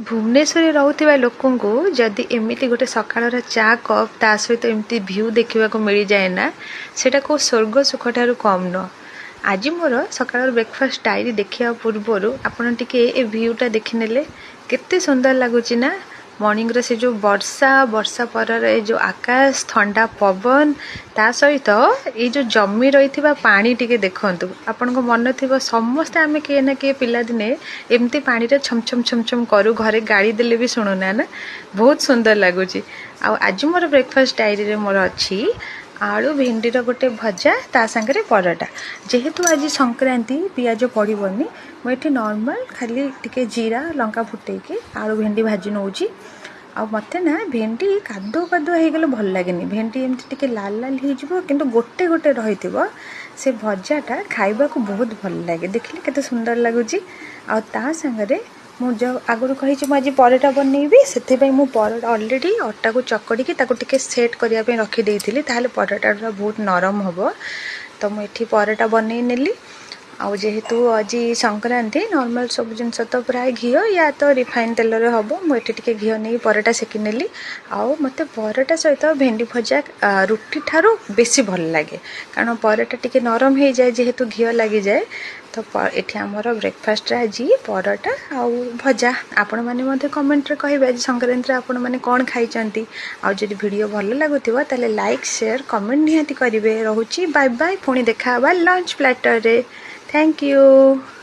ଭୁବନେଶ୍ୱରରେ ରହୁଥିବା ଲୋକଙ୍କୁ ଯଦି ଏମିତି ଗୋଟେ ସକାଳର ଚା କପ୍, ତା ସହିତ ଏମିତି ଭ୍ୟୁ ଦେଖିବାକୁ ମିଳିଯାଏ ନା, ସେଇଟା କେଉଁ ସ୍ୱର୍ଗ ସୁଖ ଠାରୁ କମ୍ ନୁହଁ। ଆଜି ମୋର ସକାଳର ବ୍ରେକଫାଷ୍ଟ ଡାଏରୀ ଦେଖିବା ପୂର୍ବରୁ ଆପଣ ଟିକେ ଏ ଭ୍ୟୁଟା ଦେଖିନେଲେ କେତେ ସୁନ୍ଦର ଲାଗୁଛି ନା। ମର୍ଣ୍ଣିଂର ସେ ଯେଉଁ ବର୍ଷା, ବର୍ଷା ପରର ଏ ଯେଉଁ ଆକାଶ, ଥଣ୍ଡା ପବନ, ତା ସହିତ ଏଇ ଯେଉଁ ଜମି ରହିଥିବା ପାଣି ଟିକେ ଦେଖନ୍ତୁ। ଆପଣଙ୍କ ମନେ ଥିବ, ସମସ୍ତେ ଆମେ କିଏ ନା କିଏ ପିଲାଦିନେ ଏମିତି ପାଣିରେ ଛମ୍ ଛମ୍ ଛମ୍ ଛମ୍ କରୁ, ଘରେ ଗାଳି ଦେଲେ ବି ଶୁଣୁନା ନା। ବହୁତ ସୁନ୍ଦର ଲାଗୁଛି। ଆଉ ଆଜି ମୋର ବ୍ରେକଫାଷ୍ଟ ଡାଏରୀରେ ମୋର ଅଛି ଆଳୁ ଭେଣ୍ଡିର ଗୋଟେ ଭଜା, ତା ସାଙ୍ଗରେ ପରଟା। ଯେହେତୁ ଆଜି ସଂକ୍ରାନ୍ତି, ପିଆଜ ପଡ଼ିବନି, ମୁଁ ଏଠି ନର୍ମାଲ ଖାଲି ଟିକେ ଜିରା ଲଙ୍କା ଫୁଟେଇକି ଆଳୁ ଭେଣ୍ଡି ଭାଜି ନେଉଛି। ଆଉ ମୋତେ ନା ଭେଣ୍ଡି କାଦୁଅ କାଦୁଅ ହେଇଗଲେ ଭଲ ଲାଗେନି। ଭେଣ୍ଡି ଏମିତି ଟିକେ ଲାଲ ଲାଲ ହେଇଯିବ କିନ୍ତୁ ଗୋଟେ ଗୋଟେ ରହିଥିବ, ସେ ଭଜାଟା ଖାଇବାକୁ ବହୁତ ଭଲ ଲାଗେ। ଦେଖିଲେ କେତେ ସୁନ୍ଦର ଲାଗୁଛି। ଆଉ ତା ସାଙ୍ଗରେ ମୁଁ ଯେଉଁ ଆଗରୁ କହିଛି ମୁଁ ଆଜି ପରଟା ବନେଇବି, ସେଥିପାଇଁ ମୁଁ ପରଟା ଅଲରେଡ଼ି ଅଟାକୁ ଚକଡ଼ିକି ତାକୁ ଟିକେ ସେଟ୍ କରିବା ପାଇଁ ରଖିଦେଇଥିଲି, ତାହେଲେ ପରଟାଟା ବହୁତ ନରମ ହେବ। ତ ମୁଁ ଏଠି ପରଟା ବନେଇ ନେଲି। ଆଉ ଯେହେତୁ ଆଜି ସଂକ୍ରାନ୍ତି, ନର୍ମାଲ ସବୁ ଜିନିଷ ତ ପ୍ରାୟ ଘିଅ ୟା ତ ରିଫାଇନ୍ ତେଲରେ ହେବ, ମୁଁ ଏଠି ଟିକେ ଘିଅ ନେଇ ପରଟା ସେକି ନେଲି। ଆଉ ମୋତେ ପରଟା ସହିତ ଭେଣ୍ଡି ଭଜା ରୁଟି ଠାରୁ ବେଶୀ ଭଲ ଲାଗେ, କାରଣ ପରଟା ଟିକେ ନରମ ହେଇଯାଏ ଯେହେତୁ ଘିଅ ଲାଗିଯାଏ। ତ ଏଠି ଆମର ବ୍ରେକଫାଷ୍ଟରେ ଆଜି ପରଟା ଆଉ ଭଜା। ଆପଣମାନେ ମଧ୍ୟ କମେଣ୍ଟରେ କହିବେ ଆଜି ସଂକ୍ରାନ୍ତିରେ ଆପଣମାନେ କ'ଣ ଖାଇଛନ୍ତି। ଆଉ ଯଦି ଭିଡ଼ିଓ ଭଲ ଲାଗୁଥିବ ତାହେଲେ ଲାଇକ୍, ସେୟାର, କମେଣ୍ଟ ନିହାତି କରିବେ। ରହୁଛି, ବାଏ ବାଏ। ପୁଣି ଦେଖା ହେବା ଲଞ୍ଚ ପ୍ଲାଟରରେ। Thank you.